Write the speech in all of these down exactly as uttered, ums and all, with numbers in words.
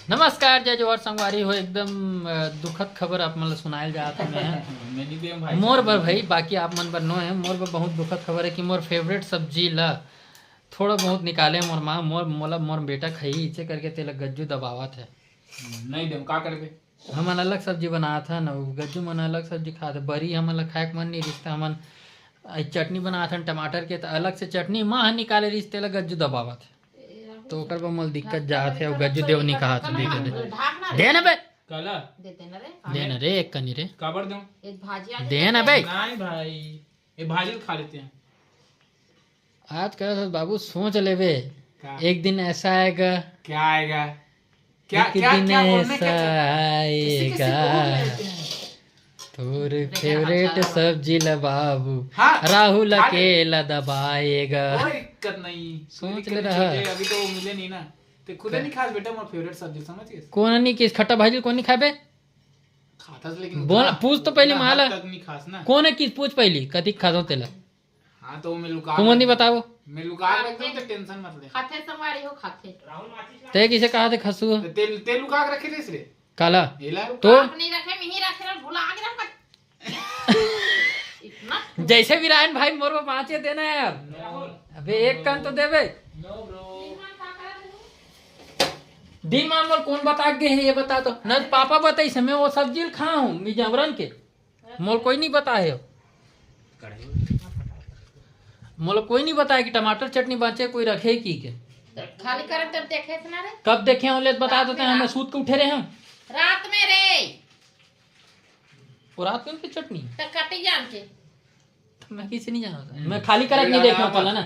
नमस्कार, जय जोहार संगवारी हो। एकदम, अ, दुखद खबर आप मन ल सुनाए ल जात हमें। मैं नहीं दे भाई मोर साहब। बर भाई, बाकी आप मन बर नो है। मोर बर बहुत दुखद खबर है कि मोर फेवरेट सब्जी ल थोड़ा बहुत निकाले मोर माँ, मोर, मोला, मोर बेटा खाई, इसे करके तेला गज्जू दबावत है। नहीं दे, का करबे? हमन अलग सब्जी बनात हन, अउ गज्जू मन अलग सब्जी खात हे। बरी हमन ल खाए के मन नहीं रिस, त हमन चटनी बनात हन टमाटर के, त अलग से चटनी माँ ह निकाले रिस, तेला गज्जू दबावत हे। तो ओकर बर मोला दिक्कत जात हे, अउ गज्जू देव नहीं कहात हे, दे दे दे। दे ना बे। काला? दे दे ना रे। दे ना रे, एक कनी रे। काबर दूं? एक भाजी आ दे ना बे। नहीं भाई, ये भाजी खा लेते हैं। आज कहा था बाबू, सोच लेबे, का? एक दिन ऐसा आएगा। क्या आएगा? क्या, एक क्या, दिन क्या बोलने ऐसा का चाह-, किसी, किसी को बोल आएगा। लेते हैं। तोर देखा, फेवरेट अच्छा लगा। सब्जी ला बाबू, हाँ, राहुल खा ले। अकेला दबाएगा। कोई दिक्कत नहीं, सोच कोई दिक्कत ले नहीं, रहा। तुझे अभी तो वो मिले नहीं ना, ते खुदे क्या? नहीं खास बेटा, मोर फेवरेट सब्जी, समझ गए? कोन नहीं किस खट्टा भाजी कोन नहीं खाबे? खाता से, लेकिन बोल, उतना, पूछ तो पहली उतना माला। हद तक नहीं खास ना। कोन है किस पूछ पहली, कथी खादो तेला? हाँ, तो मैं लुका कुमन नहीं रख-, बताओ। मैं लुका के रख दूँ, तो टेंशन मत ले। खाथे संगवारी हो, खाथे। ते किसे कहा थे खसू? तो तेल, तेल लुका के रखे थे इसलिए। काला? ये ला। तो? आप नहीं रखे, मैं ही रखे रहा, भुला के रखा। इतना जैसे भी रायन भाई, मोर को पाँचे देना है यार। अबे एक कान तो देबे। दिन मान मोर कौन बता के है, ये बता तो। न पापा बताइस, मैं वो सब्जी खाऊं मिजावरन के। मोला कोई नहीं बताए हो। मोला कोई नहीं बताए कि टमाटर चटनी बाँचे कोई रखे कि के। खाली करत तब देखे थे ना रे। कब देखे हो ले बता देते हैं, मैं सूत के उठे रहे हूँ। रात में रे। वो रात में भी चटनी? तो कटी जान के। तो मैं किसे नहीं जाना था। मैं खाली करत नहीं देखे हूँ पहले ना।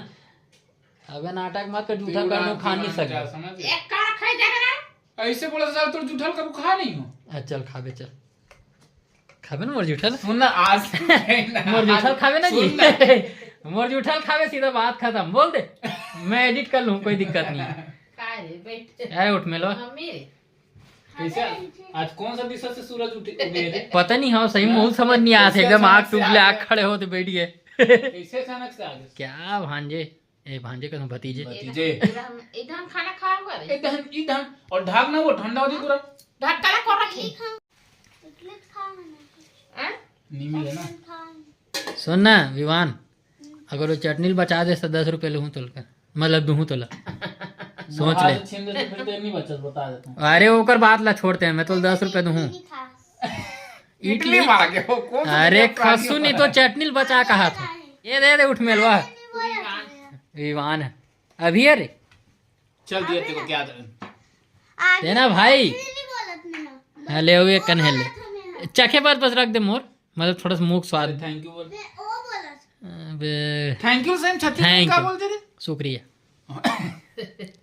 अबे नाटक मत कर, झूठा कर दूँ, खा नहीं सकता। एक का खाई जा रहा है? ऐसे बोला साला, तोर जूठल कबू खा नहीं हो। आ, चल खाबे, चल। खाबे ना मोर जूठल? सुन ना, आज मोर जूठल खाबे ना जी। सुन ना। मोर जूठल खाबे, सीधा बात खत्म। बोल दे, मैं एडिट कर लूँ, कोई दिक्कत नहीं है। का रे, बैठ। ए, उठ मेलो। मम्मी रे। कैसे? आज कौन सा दिशा से सूरज उठे, उगे रे? पता नहीं, हाँ, सही मुहूर्त समझ नहीं आया था, कैसे एकदम आँख अचानक से टूट ले, आ आँख गया? खड़े होते बैठ गए। कैसे अचानक से आ गए? क्या भांजे? ए, भांजे कसम, भतीजे। भतीजे। इधर हम, इधर हम खाना खा हुआ रे। इधर, इधर। और ढाक ना, वो ठंडा हो जाए पूरा। ढक्का ला कौन रखी? हाँ? नहीं मिले ना। सुन ना विवान, अगर वो चटनी बचा दे तो दस रुपये लूहूँ तोल कर, मतलब दूहूँ तोला। सोच ले। आज छीन दे तो फिर तो नहीं बचत, बता देता हूँ। अरे ओकर बात ला छोड़ते हैं, मैं तो दस रुपये दूहूँ। इडली मांगे हो, कौन सा अरे नया प्राणी खसू हो? नहीं तो चटनी बचा कहा था। ये दे दे उठ मेलवा। विवान है। अभी है रे। चल दिया तेरे को क्या था? देना भाई। हाँ, ले हुए कन है ले। चखे पर बस रख दे मोर, मतलब थोड़ा सा मुख स्वाद। अरे thank you बोल। अबे। Thank you से हम छत्तीसगढ़ी में thank क्या you। बोलते रे? शुक्रिया।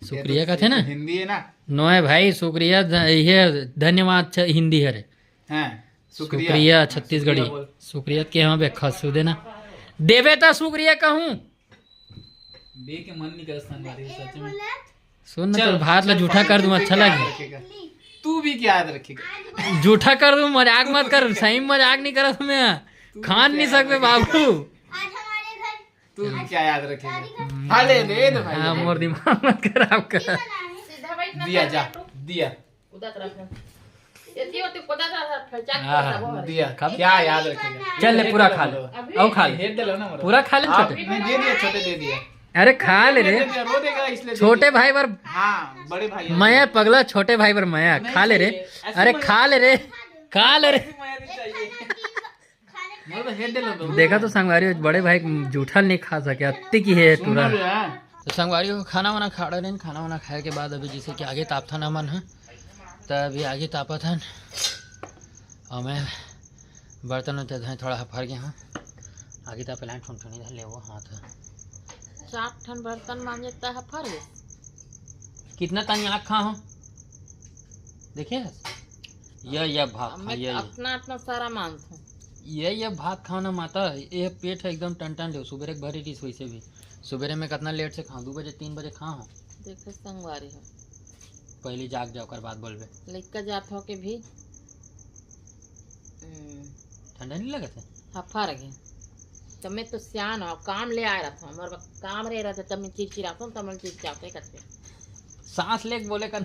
शुक्रिया ये तो कहते ना? हिंदी है ना? नोए भाई, शुक्रिया ध-, ये धन्यवाद छ-, हिंदी है रे। हाँ, शुक्रिया। शुक्रिया हाँ, छत्तीसगढ़ी। शुक्रिया बोल। शुक्रिया के हाँ बे, खसू देना। देवे ता शुक्रिया कहूँ। दे के मन नहीं करत संगवारी, सच में। सुन ना, चल, तो भात ला चल, जूठा कर दूं, अच्छा लगे। रखेगा। तू भी क्या याद रखेगा? जूठा कर दूं, मजाक मत कर, सही में मजाक नहीं करत मैं। तू भी खान क्या नहीं याद सकबे रखेगा? बाबू। आज हमारे घर तू भी क्या याद रखेगा? हम्म। हाले रे, दे भाई, हाँ, दे। मोर दिमाग मत खराब कर। सीधा बैठ ना दिया कर जा, बेटू। दिया। कुदत रख। एती ओती कुदत रख, फैचा के हाँ, हाँ। सब हो रे। दिया। खाबे? क्या याद रखेगा? चल ले, पूरा खा ले। अभी? आओ खा ले। हेड दे लो ना, मरो। पूरा खा ले, हाँ, छोटे। नहीं, दे दिया, छोटे दे दिया। अरे खा ले रे। दे दिया, रो देगा इसलिए दे छोटे दिया। भाई बर हाँ, बड़े भाई हैं। मया पगला, छोटे भाई बर मया। नहीं खा ले रे। चाहिए। ऐसी अरे मया खा ले रे। खा ले रे। ऐसी मया नहीं चाहिए। मोर तो हेड दे लो तो। देखा तो संगवारी, बड़े भाई जूठल नहीं खा सके, अत्ती की है सुन टूरा। ना रे, हाँ। तो संगवारी हो खाना वाना खा रहे हैं, खाना वाना खाए के बाद अभी जैसे कि आगे तापथन हमन ह, त अभी आगे तापत हन। और मैं बर्तन उर्तन धोए, थोड़ा हफर गया हूँ। आगे तापे लाइन ठुनठुनी धर ले वो हाथ ह। चार ठन बर्तन मांजे त हफर गए। कितना तनी आँख खा हो? देखे हस? ये, ये भात अब खा, मैं ये, ये। अपना, अपना सारा मांगथूं। ये, ये भात खाओ ना माता, ये पेट है एकदम टन टन ले। सुबेरे के भरी रहीस वैसे भी। सुबेरे में कितना लेट से खाओ, दो बजे, तीन बजे खाओ। देखो संगवारी हो। पहले जाग जाओ, ओकर बाद बोलबे। लइका जात हो के भी। हम्म। ठंडा नहीं लगत है? हफर गए। तो मैं तो सियान हो, काम ले आए रहता हूँ। मोर काम रहे रहता, तब मैं चिड़चिड़ाता हूँ, तब मैं चिड़चिड़ाते करते। सांस लेके बोले कर।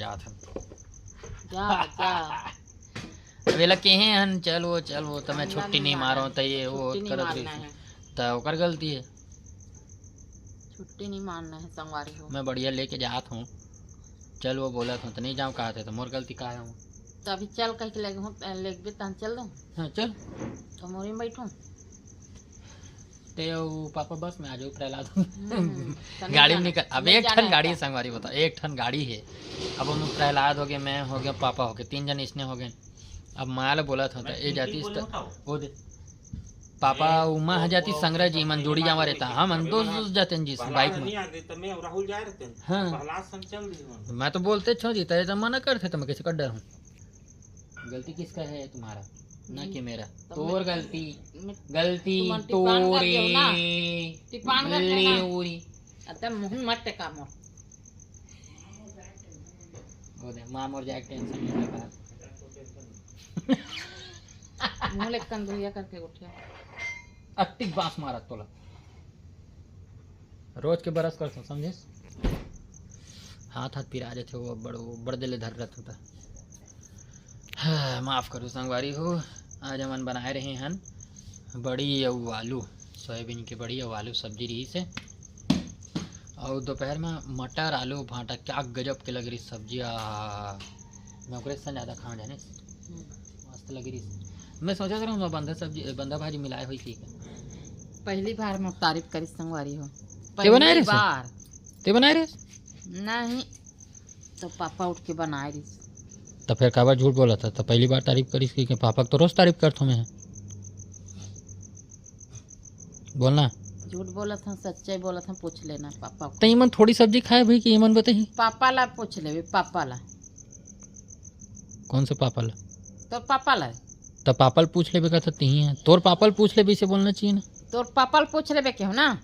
जात हन। जा, जा। अब एला केहे हन, "चल वो, चल वो," त मैं छुट्टी नहीं मारो, त ये वो छुट्टी नहीं करत मारना रहिस। है। त ओकर गलती है। छुट्टी नहीं मारना है, संगवारी हो। मैं बढ़िया लेके जात हूँ, "चल वो," बोलत हूँ, त नहीं जाऊँ कहत है, त मोर गलती का है? त अभी चल कह के लेगे हूँ, लेगबे तहन चल दूँ। हाँ, चल। त मोरी में बैठूँ। ते अउ पापा बस में आ जाओ, प्रहलाद। हम्म, तनी गाड़ी में जाना। निकल, अब ले एक जाना ठन है गाड़ी का? संगवारी बता, एक ठन गाड़ी है। अब हम प्रहलाद हो गए, मैं हो गया, पापा हो गए, तीन जन इसने हो गए। अब माया ले बोला था, मैं ए जाती बोले इस त-, होता हूँ। वो दे। पापा ए, उमा वो, हजाती वो, संग्रह जी मन जोड़ी जावा रहता, हम अन दोस्त दोस्त जाते हैं जी, प्रहलाद बाइक में। नहीं आ गए, तो मैं और राहुल जा रहे थे। हाँ। प्रहलाद संग चल दी। मैं तो बोलते छो जी, तेरे तो मना करते तो मैं कैसे कर डर हूँ। गलती किसका है? तुम्हारा, ना हम्म। कि मेरा। तो तोर मैं, गलती, मैं, गलती तुमन टिपान कर दियो ना। तोरे। टिपान कर दियो ना। ले उरी। अतः मुंह मत टेका मोर। वो दे, माँ मोर जाए टेंशन नहीं लेता। मुंह लेकन भैया करके उठे। अट्टिक बांस मारत तोला। रोज के बरस करथों, समझेस? हाथ, हाथ पिरा जाथे, वो बड़, वो बड़ दिले धर रहथों त। हाँ, माफ करो संगवारी हो, आज हमन बनाए रहे हन बड़ी अउ आलू, सोयाबीन के बड़ी अउ आलू सब्जी रहिस हे। अउ दोपहर में मटर, आलू, भांटा, क्या गजब के लग रही सब्जी। आ, मैं ओकरे से ज्यादा खाना जाने। हम्म। मस्त लगी रही। मैं सोचा रहा हूँ, बंधा सब्जी, बंधा भाजी मिलाए हुई ठीक है। पहली बार मैं तारीफ करी संगवारी हो। ते बनाए पहली रहे सो? बार। ते बनाए रहे? नहीं, तो पापा उठ के बनाए रही। तो फिर काबर झूठ बोला था? तो पहली बार तारीफ करिस कि, कि पापा तो रोज तारीफ करथों मैं। बोलना। झूठ बोलत हन, सच्चाई बोलत हन, पूछ लेना पापा को। तो इमन थोड़ी सब्जी खाए भाई कि इमन बताही? पापा ला पूछ लेबे, पापा ला। कौन से पापा ला? तोर पापा ला। तो पापा ला पूछ लेबे कहता तिही है। तोर पापा ला पूछ लेबे, इसे बोलना चाहिए ना। तोर पापा ला पूछ लेबे केहू ना।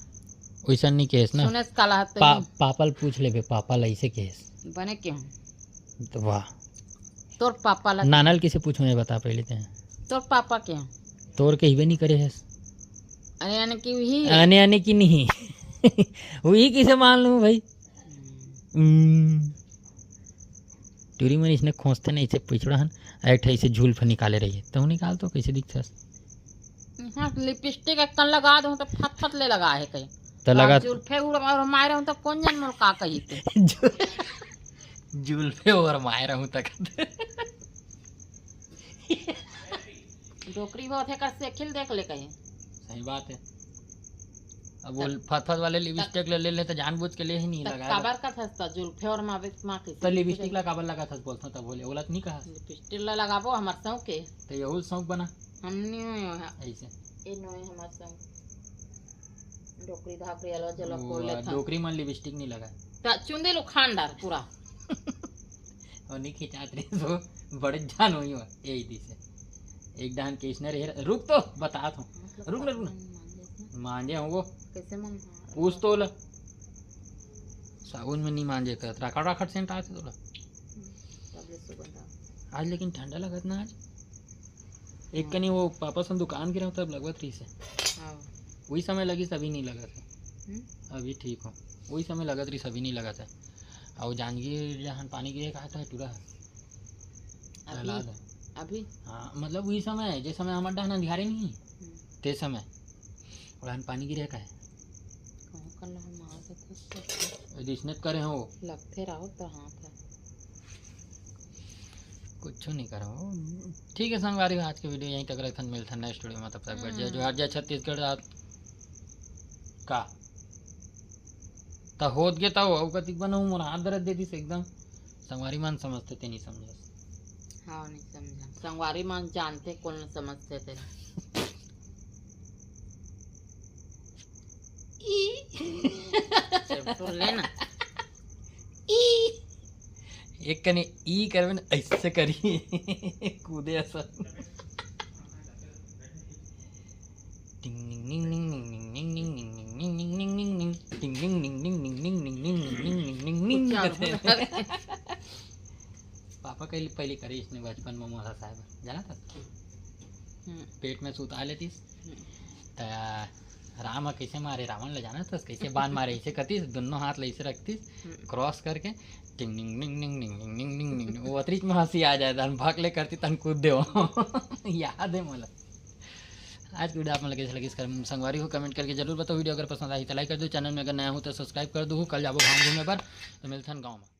वैसा नहीं कहेस ना। सुनेस काला हाथ पा-, पापा ला पूछ लेबे, पापा ला इसे कहेस। बने केहू। तो वाह। तोर पापा ला। नाना ल किसे पूछूं, ये बता पहले ते। तोर पापा के हैं? तोर कहिबे नहीं करे हस। अरे यानी कि वही। आने आने की नहीं। वही किसे मान लूं भाई? हम्म। हम्म। टूरी मन इसने खोजते नहीं, इसे पिछड़ा हन, ऐठे इसे झूल फे निकाले रहिए। तो निकाल तो कैसे दिखते हस? हाँ, लिपस्टिक एक कन लगा दूं तो फत फत ले लगा है कहीं। तो लगा जुल्फे उड़ और मारे हूं तो कौन जन मोल का कही थे। जु-, जुल्फे और मारे हूं तक। डोकरी होत हे का सेखिल देख ले कहीं। सही बात है। अब वो त-, फत फत वाले त-, लिपस्टिक ले, ले ले तो जानबूझ के ले ही नहीं त लगा। काबर का था त जुल्फे और मावे माँ के तो लिपस्टिक ला काबर लगा था बोलता तब बोले, ओला तो नहीं कहा। लिपस्टिक ला लगाबो हमार सौंक के। तो यहू सौंक बना। हम नहीं हो यहाँ। ऐसे। ए नोए हमार सौंक। डोकरी धाकरी अलवा जला वो, खोल लेथन। डोकरी मन लिपस्टिक नहीं लगा। त चुंदे लो खानदार पूरा। और नहीं खिंचात रही सो बड़े जान होई हो, यही दिसे। एक डाहन केसनर हेर, रुक तो, बतात हूँ। मतलब रुक ना, रुक ना। साबुन मांजे थे। मांजे हूँ वो। कैसे मन? पूछ तो ओला। साबुन में नहीं मांजे करत, राखड़ राखड़ सेंट आते तोला। तब ले सुगंध आ। आज लेकिन ठंडा लगत ना आज। एक हाँ। कनी वो पापा सन दुकान गे रहे तब लगत रही से। हाँ। वही समय लगी, अभी नहीं लगत है। हम्म? अभी ठीक हो। वही समय लगत रही, अभी नहीं लगत है। और जांजगीर जहाँ पानी गिरे कहा था टूरा है। अभी? प्रहलाद है। अभी? हाँ, मतलब वही समय है, जे समय हमार डहन अंधियारे नहीं, हम्म। ते समय। और पानी गिरे का है। कहाँ कर ला हम आ सकते हैं? जिसने करे हो। लगते रहो तो हाथ है। कुछ नहीं करो। ठीक है संगवारी, आज के वीडियो यहीं तक रखन, मिलता है नेक्स्ट वीडियो में, तब तक बैठ जाए। हम्म। जोहार जय छत्तीसगढ़। आप का त होत गे त हो, अउ कतिक बनहूँ, मोर हाथ दर्द दे दिस एकदम। संगवारी मन समझते ते नहीं समझे। हाँ, नहीं समझा। संगवारी मन जानते, कौन समझते ते। ई। चल, तो लेना। ई। एक कने ई करबे न, ऐसे करी। कूदे असन। पापा कइली पहली करे इसने बचपन में मोला साहब, जाना था? पेट में सुता लेतिस। त राम ह कइसे मारे, रावण ल जानत हस, कइसे बाण मारे, अइसे करतिस, दोनों हाथ ल अइसे रखतिस, क्रॉस करके, टिंग टिंग टिंग टिंग टिंग टिंग टिंग टिंग टिंग, वो अतरीच में हंसी आ जाए, तहन भक ले करतिस, तहन कूद देव। याद हे मोला। आज के वीडियो आप मन ल कइसे लगिस, कर-, संगवारी हो, कमेंट करके जरूर बताओ। वीडियो अगर पसंद आही त लाइक कर दो, चैनल में अगर नया हो त सब्सक्राइब कर दो। कल जाबो भांग घूमे बर, त मिलथन गाँव में।